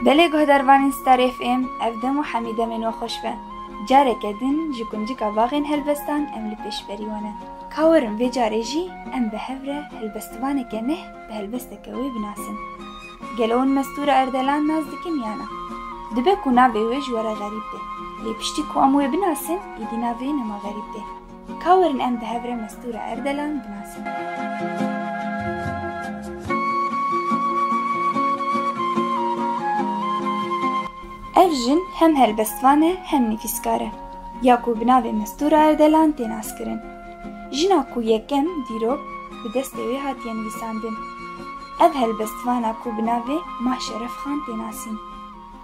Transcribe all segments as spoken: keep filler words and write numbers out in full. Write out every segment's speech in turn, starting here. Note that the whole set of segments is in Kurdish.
Belê guhdarvanên Star F M, ev dem û hemî demên we xweş be. Careke din ji kuncika baxên helbestan em li pêşberî we ne. Ka werin vê carê jî em bi hev re helbestvaneke meh bi helbesteke wê binasin. Gelo hûn Mestûra Erdelan nas dikin ya na? Dibe ku navê wê ji we re xerîb be. Lê piştî ku em wê binasin, êdî navê wê nema xerîb be. Ka werin em bi hev re Mestûra Erdelan binasin. Ev jin hem helbestvan e hem nivîskar e, ya ku bi navê Mestûra Erdelan tê naskirin. Jina ku yekem dîrok bi destê wê hatiye nivîsandin. Ev helbestvana ku bi navê Ma Şeref Xan tê nasîn.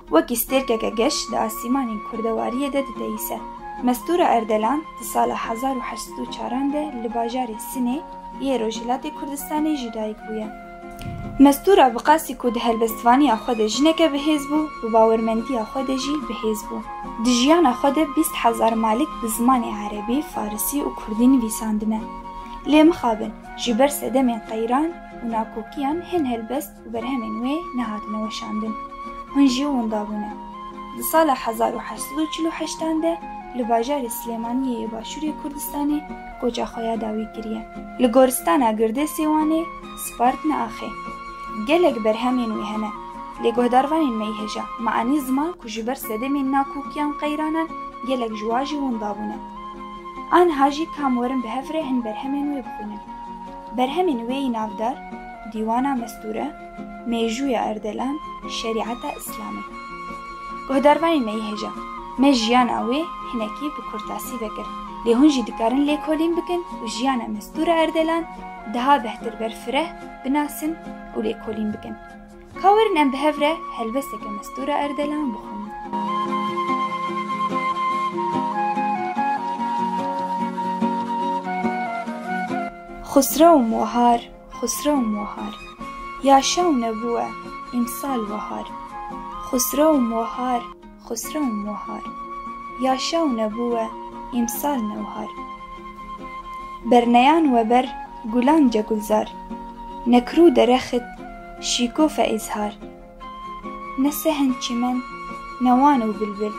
Wekî stêrkeke geş di asîmanên kurdewariyê de dideyîse. Mestûra Erdelan di sala hezar û heşt sed û çaran de li bajarê Sinê yê Rojhilatê Kurdistanê ji dayik bûye. Mestûra bi qasî ku di helbestvaniya xwe de jineke bihêz bû, bi bawermendiya xwe de jî bihêz bû. Di jiyana xwe de bîst hezar malik bi zimanê erebî, farisî û kurdî nivîsandine. Lê mixabin, ji ber sedemên qeyran û nakokiyan hin helbest û berhemên wê nehatine weşandin. Hûn jî winda bûne. Di sala hezar û heşt sed û çil û heştan de li bajarê Silêmaniyê yê Başûrê Kurdistanê koça xwe ya dawî kiriye. Li goristana Girdê Sêwanê spartine axê. Gelek berhemên wî hene. Lê guhdarvanên me yê hêja, me anî ziman ku ji ber sedemên nakokiyan qeyranan gelek ji wan jî winda bûne. Aniha jî kam werin bi hev re hin berhemên wê bixwînin. Berhemên wê yî navdar, Dîwana Mestûre, Mêjûya Erdelan, Şerîeta Îslamê. Guhdarvanên me yê hêja, me jiyana wê hinekî bi kurtasî vekir. Lê hûn jî dikarin lêkolîn bikin û jiyana Mestûra Erdelan daha behtir ber fireh binasin û lêkolîn bikin. Ka werin em bi hev re helbesteke Mestûra Erdelan bixwînin. Xusrew Mohar, Xusrew Mohar. Ya şew nebûwe, îmsal wehar. Xusrew Mohar, Xusrew Mohar. Ya şew nebûwe, îmsal newhar. Berneyan weber, gulan ce gulzar. Nekrû derexit, şîkofe îzhar. Ne sehen çimen, ne wan û bilbil,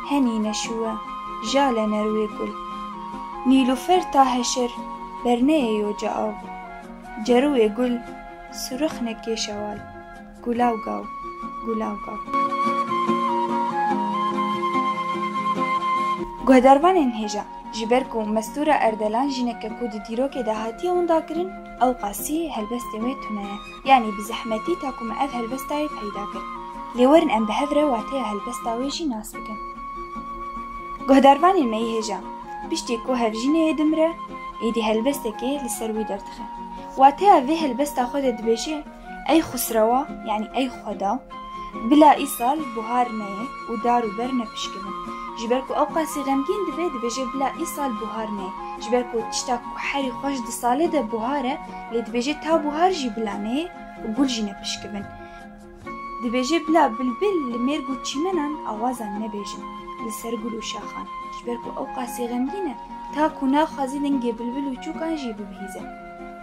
henî neşûwe, jale nerwê gul. Nîlûfer ta heşir, berneyê yo ce av. Cerûyê gul, surixne kê şewal. Gulaw gaw, gulaw gaw. Guhdarvanên hêja, ji ber ku Mestûra Erdelan jineke ku di dîrokê de hatiye winda kirin, ew qasî helbestê wê tune ye. Yanî bi zehmetî ta ku me ev helbesta wê peyda kir. Lê werin em bi hev re wateya helbesta wê jî nas bikin. Guhdarvanên me yê hêja, piştî ku hevjînê wê dimire, êdî helbestekê li ser wî derdixe. Wateya vê helbesta xwe de dibêje, Ey Xusrewa, yanî ey Xweda, bila îsal buhar neyê û dar û ber nepişkivin. Ji ber ku ew qasî xemgîn dibe, dibêje, Bila îsal buhar neyê. Ji ber ku tişta ku herî xweş di salê de buhar e, lê dibêje, Ta buhar jî bila neyê û gul jî nepişkivin. Dibêje, Bila bilbil li mêrg û çîmenan awazan nebêjin li ser gul û şaxan. Ji ber ku ew qasî xemgîn e, ta ku naxwazî dengê bilbil û çûkan jî bibihîze.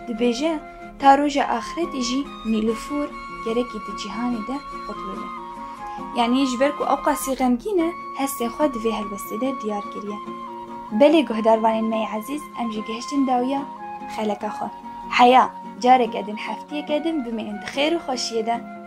Dibêje, Ta roja axretê jî Nîlufûr gerekî di cîhanê de qut bibe. Yanî ji ber ku ew qasî xemgîn e, hestê xwe di vê helbestê de diyar kiriye. Belê guhdarvanên me yê ezîz, em jî gihiştin dawiya xeleka xwe. Heya, careke din, heftiyeke din bimînin di xêr û xweşiyê de.